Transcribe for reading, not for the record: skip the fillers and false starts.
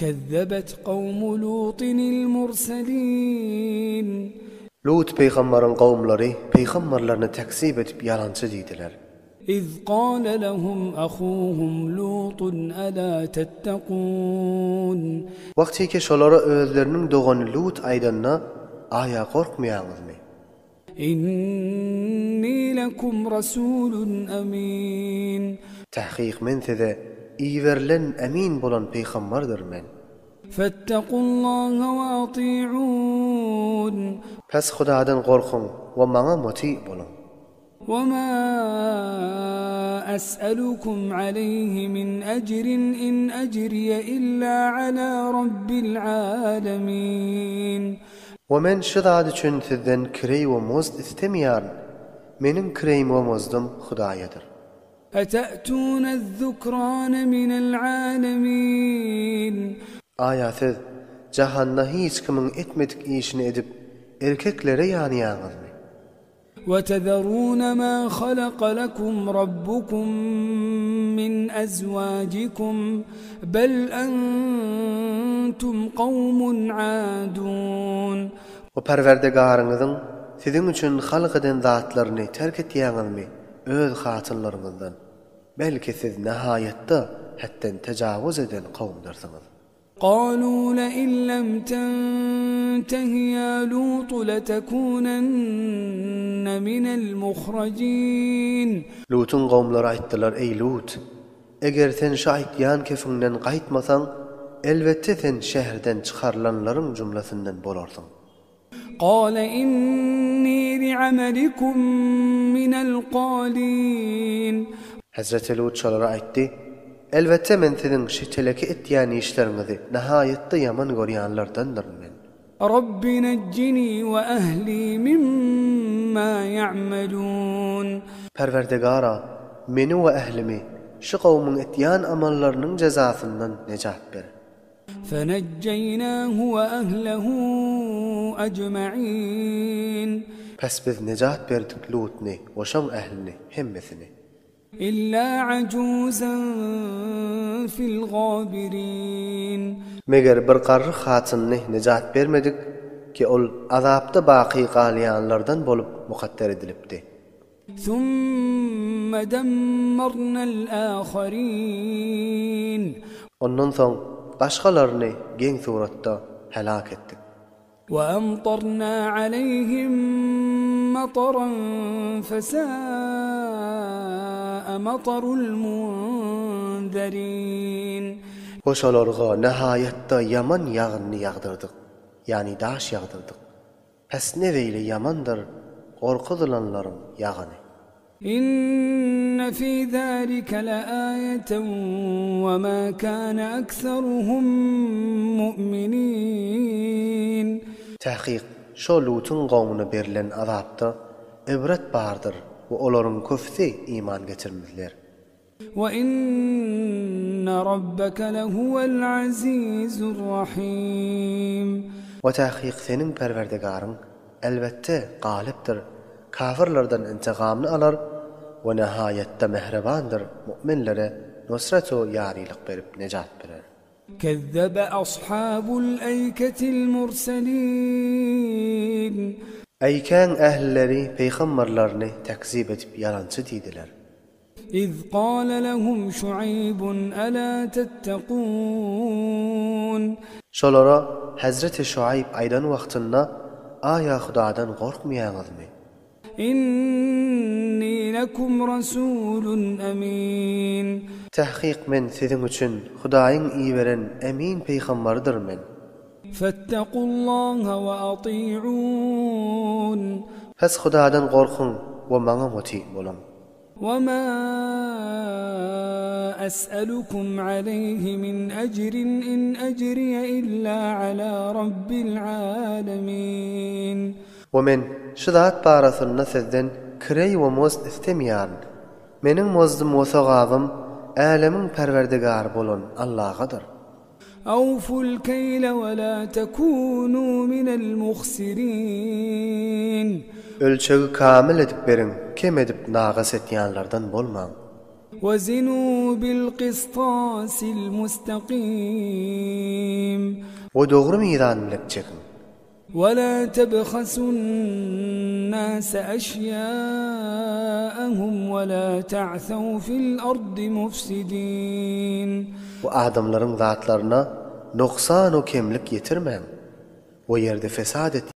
Kezzebet kawmu Lutin il-murselin. Lut pygambaryň kowumlary pygambarlaryny tekzip edip ýalançy diýdiler. Iz kale lehum ahuhum Lutun ela tettekun. Wagtyky şolara özleriniň dogany Lut aýdanda, Aýa gorkmaýaňyzmy? Inni lekum rasulun amin. Tahkyk men size iberilen emin bolan pygambardyr men. Fettekullaha we ati'un. Pes Hudadan gorkuň we maňa muti boluň. We ma es'elukum aleýhi min ejrin in ejriye illa ala rabbil alemin. We men şu zat üçin sizden kireý we muzd istemýärin, meniň kireýim we muzdum Hudaýadyr. Ete'tûne'z-zukrâne minel-âlemîn. Aýa siz, jahanda hiç kimiň etmedik işini edip, erkeklere ýanýaňyzmy? Wetezerûne mâ halaka lekum rabbukum min ezwâjikum bel entum kawmun âdûn. We Perwerdigaryňyzyň siziň üçin halk eden zatlaryny terk etýäňizmi öz hatynlaryňyzdan? Belki siz nahaýatda hetden tejawuz eden kowumdyrsyňyz. Galu lein lem tentehi ýa Lut letekunenne minel muhrajin. Lutuň kowumlary aýtdylar, Eý Lut! Eger sen şu aýtýan kefiňden gaýtmasaň, elbetde sen şäherden çykarylanlaryň jümlesinden bolarsyň. Gale inni li'amelikum minel galin. Hezreti Lut şolara aýtdy, Elbetde men siziň şu teleki etýän işleriňizi nahaýatda ýaman görýänlerdendyryn men. Rabbi nejjini we ehli mimma ýa'melun. Perwerdigara, meni we ählimi şu kowumyň etýän amallarynyň jezasyndan nejat ber. Fenejjeýnâhu we ehlehu ecmeîn. Pes biz nejat berdik Lutny we şoň ählini, hemmesini. Illa ajuzan fil gabirîn. Meger bir garry hatynyny nejat bermedik ki ol azapda baky galýanlardan bolup mukadder edilipdi. Summa demmarnal aharin. Ondan soň başgalaryny geň suratda helak etdik. Ve emtarna aleyhim mataran fesa'a matarul munzerin. We şolarga nahaýatda ýaman ýagynny ýagdyrdyk, ýagny daş ýagdyrdyk. Pes ne beýle ýamandyr gorkuzylanlaryň ýagyny. Inne fi zalike leaýeten we ma kane ekseruhum mu'minin. Takyk, şo Lutuň gowmuna berlen azapda ybrat bardyr we olaryň köpüsi iman getirmezler. We inne rabbeke lehuwel azizur rahim. We takyk seniň Perwerdigaryň, elbetde, galypdyr, kafyrlardan intigamyny alar we nahaýatda mähribandyr, mu'minlere nusrat-u ýarylyk berip nejat berer. Kezzebe ashabul eýketil murselin. Eýkäň ählileri pygamberlerini tekzip edip ýalançy diýdiler. Iz gale lehum Şuaýbun ela tettekun. Şolara Hezreti Şuaýb aýdan wagtynda, Aýa Hudadan gorkmaýaňyzmy? Inni lekum rasulun emin. Tahkyk men siziň üçin Hudaýyň iberen emin pygambarydyr men. Fettekullaha we ati'un. Pes Hudadan gorkuň we maňa muti boluň. Wema es'elukum aleýhi min ejrin in ejriye illa ala rabbil alemin. We men şu zat barasynda sizden kireý we muzd istemýärin. Meniň muzdum we sogabym älemiň Perwerdigary bolan Allahgadyr. Awful keýle we la tekunu minel muhsirin. Ölçegi kamil edip beriň, kem edip nagys etýänlerden bolmaň. We zinu bil kystasil mustaqim. We dogry mizan bilek çekiň. وَلَا تَبْخَسُوا النَّاسَ أَشْيَاءَهُمْ وَلَا تَعْثَوْا فِي الْأَرْضِ مُفْسِدِينَ. We adamlaryň zatlaryna nogsan-u kemlik ýetirmäň we ýerde fesat et.